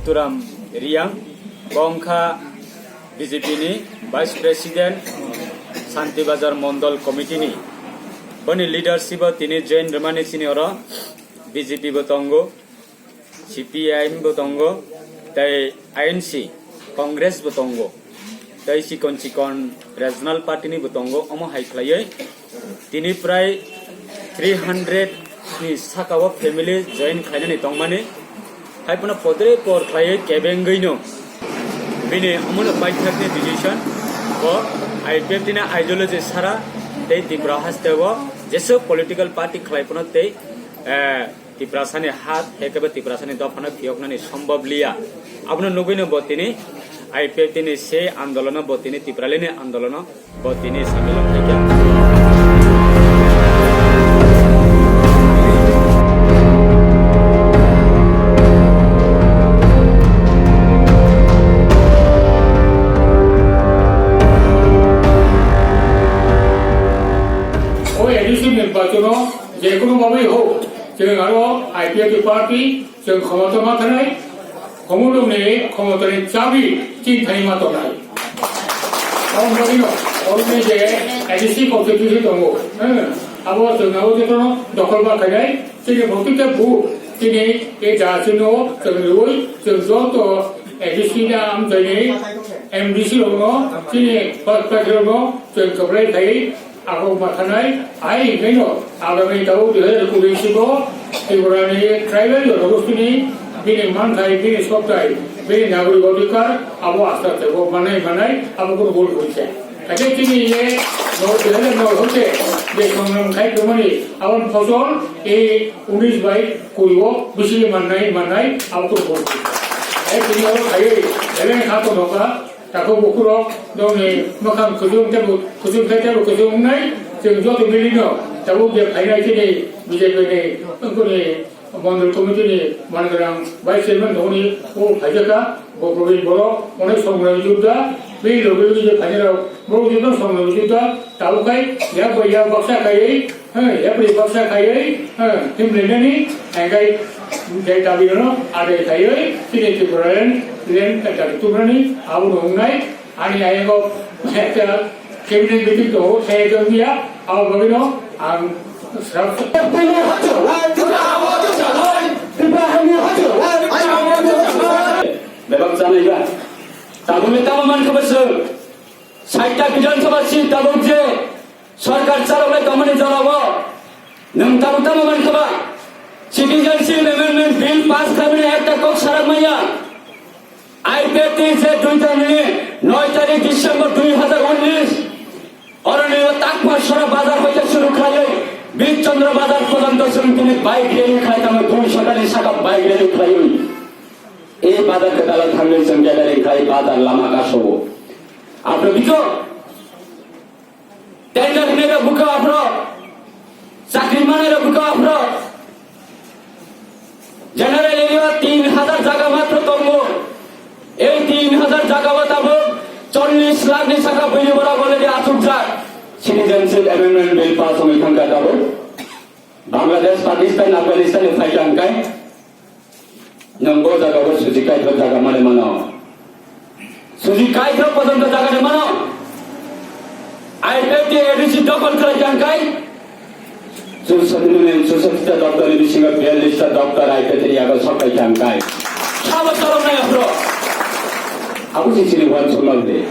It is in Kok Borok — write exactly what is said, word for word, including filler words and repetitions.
Turam Riang, bo wngkha B J P ni Vice President, Santi Bazar Mondol Committee ni. Boni leadership o tini join rwmani chini oro B J P bo tongo, C P I M bo tongo, tei I N C, Congress bo tongo. Tei chikon chikon regional party ni bo tongo, omo hai khlaiwi tini prai three hundred ni saka o family join khlainani tongmani. Hai phano podre por khlaiwi kebengwi no bini omono paithakni decision bo I P F T ni ideology sara tei Tripura haste o jesuk political party khlai phano tei, eh, Tiprasani ha, hai khe bo Tiprasani dophano phiyoknani sombhob liya. Abono nugwino bo tini I P F T ni se andolono bo tini Tipralini andolono bo tini samil wng khaikha. O A D C nirbachono jekono bhabe hok, chwng aro I P F T party, chwng khomota ma thanai, khomotoni, khomotani chabi chini thani ma tongnai. Aboni bagwino, oroni je A D C constituency tongo, eh, abo chwng abo jotono dokhol ma khainai, chini bhorti khe bu, chini e ja chino chwng riui, chwng joto A D C ni amchaini M D C rokno, chini first party rokno chwng kwplai khai, Abo ma thanai, ai hingkhaino agami tabuk dui hajar kuri sigo Tripurani tribal jonogostini bini manthai, bini soktai, bini nagorik odhikar abo asta tebo manai manai abo kono gol hoise. Kaje tini ye no dui hajar no hoite je songram khai tumani abon phosol e unis bai kuri o bisi mannai mannai abo kono gol hoise. Ai tini abo khaiwi, eleng kha to noka, Takhuk bukhurok, nokni mwkhang kuchung teibo, kuchung khe teibo kuchung wngnai, chwng joto milino tabuk je phainai chini B J P ni wngkuni mondol committee ni mangrang vice chairman tongoni o phaijakha, bo Probin Borok, onek songrang jubda, bini loge loge je phainairok, borok joto songrang jubda, tabuk khai yak bai yak baksa khaiwi, Hei, yapri baksa khaiwi, hei, himrinani, hingkai, je dabi no, adai khaiwi, chini Tripura land, land, dabi tubrani, abo no wngnai, ani ayango, ekta cabinet meeting to, khe ekta wngya, abo bagwi no, ang, srap. Bebak chanai ba. Tabukni tamo man khe bwswk. Saita Bidhan Sabha seat tabuk je Sarkar chaloknai tongmani jorao nwng tabuk tamo mankha ba? Citizenship Amendment Bill pass khlaimani ekta kok sarak maya. I P F T je dui tarik, noi tarik December dui hajar unnish, oroni o Takpasora bazar hoite shuru khlaiwi Birchandra bazar porjonto chwng tini bike rally khlai tamo, dui sotani saka bike rally khlaiwi. E bazar kwtalo thangwi chwng gathering khlai bazar lama kasowo. Aphro bikho Tender hinwi rok bwkha aphro, chakri manwi rok bwkha aphro. General area tin hajar jaga matro tongo. Ei tin hajar jaga o tabuk chollish lakh ni saka bini borok already achukjak. Citizenship Amendment Bill pass wngwi thangkha tabuk. Bangladesh, Pakistan, Afghanistan ni phaikha hwnkhe. Nwng bo jaga o suji kaithok jaga mani mano. Suji kaithok pojonto jaga ni mano. I P F T A D C dokol khlai kha hwnkhe. Chusati ni, chusati ta doptor ni bisingo biyallis ta doptor I P F T ni yago sok pai kha hwnkhe. Sabo cholok nai aphro. Abo se chini wan chukma de.